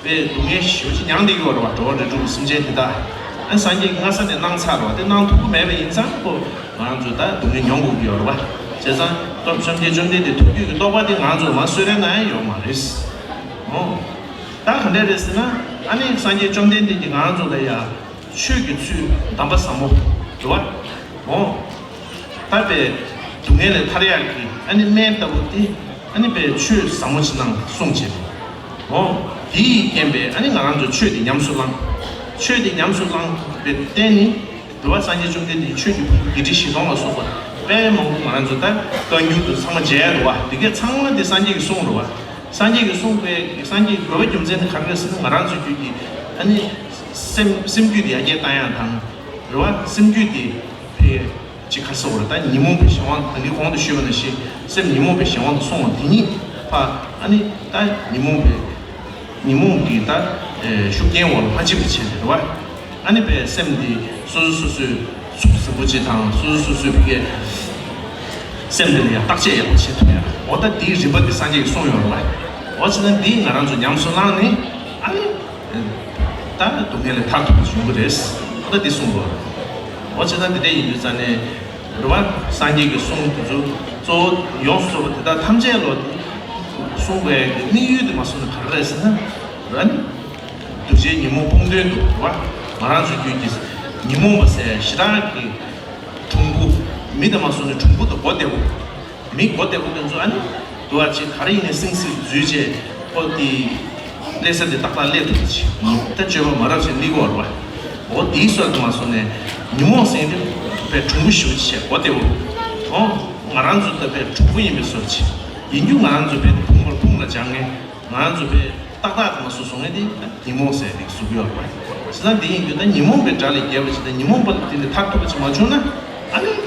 དཔེ་སྡུག་བསྔལ་ཞེ་པོ་ཅིག་མྱངས་བསྡད་ཀྱི་ཡོད་རེད་བ། འགྲོ་བ་རིགས་དྲུག་གི་སེམས་ཅན་དེ་དག་ཨ་སངས་རྒྱས་ཀྱིས་སྔ་ས་ནས་གནང་ཚར་བ་དེ་གནང་ཐུབ་ཀྱི་མེད་པ་ཡིན་ཙང་ཁོ་ང་ཚོ་ད་སྡུག་བསྔལ་མྱོང་དགོས་ཀྱི་ཡོད་རེད་བ། བྱས་ཙང་སྟོབས་བཅོམ་ལྡན་བཅོམ་ལྡན་འདས་ཐུགས་རྒྱུད་ཀྱི་རྟོགས་པ་དེ་ང་ཚོ་མ་གསོལ་རས་གནང་ཡ་ཡོད་མ་རེད། ཨོ། ད་ག་འདྲས་རེད་ཟེར་ན་ཨ་ནི་སངས་རྒྱས་བཅོམ་ལྡན་འདས་ཀྱིས་ང་ཚོ་ལ་ཡ་ཆོས་ཀྱི་ཚུལ་གདམས་པ་ཟབ་མོ་རེད་བ། ཨོ། ད་དཔེ་སྡུག་བསྔལ་ལས་ཐར་ཡག་གི་ཨ་ནི་སྨན་ལྟ་བུ་དེ་ཨ་ནི་དཔེ་ཆོས་ཟབ་མོ་ཅིག་གནང་གསུངས་བྱས། ཨོ། དེའི་རྐྱེན་པས་ཨ་ནི་ང་རང་ཚོ་ཆོས་དེ་ཉམས་སུ་བླངས། ཆོས་དེ་ཉམས་སུ་བླངས་པའི་རྟེན་ནི་རེད་བ། སངས་རྒྱས་བཅོམ་ལྡན་འདས་ཆོས་ཀྱི་ཕུང་པོ་བརྒྱད་ཁྲི་བཞི་སྟོང་ལ་སོགས་པ་དཔེ་མང་པོ་ང་རང་ཚོ་ད་བཀའ་འགྱུར་དུ་ཚང་མ་མཇལ་རེད་བ། དེ་གས་ཚང་མ་དེ་སངས་རྒྱས་ཀྱི་གསུང་རེད་བ། སངས་རྒྱས་ཀྱི་གསུང་པའི་སངས་རྒྱས་ཀྱི་དགོས་པ་རྒྱུ་མཚན་ནི་ག་རེ་རེད་ཟེར་ན་ང་རང་ཚོ་རྒྱུད་ཀྱི་ཨ་ནི་སེམས་སེམས་རྒྱུད་དེ་ཡར་རྒྱས་བཏང་ཡག་དང་རེད་བ། སེམས་རྒྱུད་དེ་ཕལ་ཅིག་ག་རེ་ཟེར་དགོས་རེད། ད་ཉོན་མོངས་པའི་གཞན་དབང་ད་གིན་གོང་དུ་ཞུས་པ་ནང་བཞིན་སེམས་ཉོན་མོངས་པའི་གཞན་དབང་དུ་སོང་བ་དེ་ཉིད་ཕ་ཨ་ནི་ད་ཉོན་མོངས་པའི་ཉོན་མོངས་ཀྱི་ད་ཨེ་ཤུགས་རྐྱེན་འོག་ལ་མ་འཆི་བར་བྱས་ཏེ་རེད་བ། ཨ་ནི་པའི་སེམས་འདི་སོ་སོ་སོ་སོའི་ཚུགས་ཟིན་པོ་ཅིག་དང་སོ་སོ་སོ་སོའི་ཕ་གིའི་སེམས་འདི་ལ་ཡང་བརྟག་དཔྱད་ཡག་པོ་བྱེད་ཐུབ་ཡ། འོ་ད་འདིའི་རིམ་པ་འདི་སངས་རྒྱས་ཀྱིས་གསུངས་ཡོད་རེད་བ། འོ་བྱས་ན་འདི་ང་རང་ཚོ་ཉམས་སུ་བླངས་ནས་ཨ་ནི་ད་སྡུག་བསྔལ་ལས་ཐར་ཐུབ་པ་ཞིག་ཡོང་གི་རེད། འོ་ད་འདི་གསུངས་དགོས་རེད། འོ་བྱས་ན་འདི་འདྲ་ཡིན་དུས་ཙང་ནས། རེད་བ། སངས་རྒྱས་ཀྱི་གསུང་དེ་ཚོ་གཙོ་བོ་ཡོངས་སུ་རྫོགས་པ་དེ་དག་ཐམས་ཅད་ལོ་དེ་གསུངས་པའི་དམིགས་ཡུལ་དེ་མ་གསུངས་ན་ག་རེ་རེད་ཟེར་ན། རེད་བ། གདུལ་བྱའི་ཉོན་མོངས་སྤོང་དོན་དུ་རེད་བ། ང་རང་ཚོའི་རྒྱུད་ཀྱི་ཉོན་མོངས་པ་ཟེར་ཞེ་དྲག་གི་གྲུང་པོ། མི་དེ་མ་གསུངས་ན་གྲུང་པོ་དང་མགོ་བདེ་པོ། མི་མགོ་བདེ་པོ་དེ་ཚོ་ཨ་ནི་དུ་བ་ཅིག་ག་རེ་ཡིན་ནའི་སིང་སིང་འཛུལ་བྱས་ཨོ་དེ་སླེབས་ས་དེ་ཏག་ཏག་སླེབས་ཐུབ་ཅིག་ད་སྤྱོད་པ་མ་རབས་ཅིག་སླེབས་ཀྱི་ཡོད་རེད་བ། ཨོ་དེའི་སྲོལ་དུ་མ་སོང་ནས་ཉོན་མོངས་ཟེར་དེ་དཔེ་གྲུང་པོ་ཞེ་པོ་ཅིག་བྱས་མགོ་བདེ་པོ། ཨོ་ང་རང་ཚོ་ད་དཔེ་གྲུང་པོ་ཡིན་པའི་སྲོལ་ཅིག་ཡིན་རྒྱུ་ང་རང་ཚོ་དཔེ་དེ་ཕུང་པོར་ཕུང་ལ་སྦྱང་ངེས་ང་རང་ཚོ་དཔེ་ཏག་ཏག་དེ་མ་སོང་སོང་ངེས་དེ་ཉོན་མོངས་ཟེར་དེ་གཟུགས་ཡོད་རེད་བ། བྱས་ཙང་དེ་ཡིན་དུས་ད་ཉོན་མོངས་པའི་དགྲ་ལས་རྒྱལ་བ་ཅིག་དང་ཉོན་མོངས་པ་ལ་བརྟེན་ནས་ཐར་ཐུབ་པ་ཅིག་མ་བྱུང་ན་ཨ་ནི།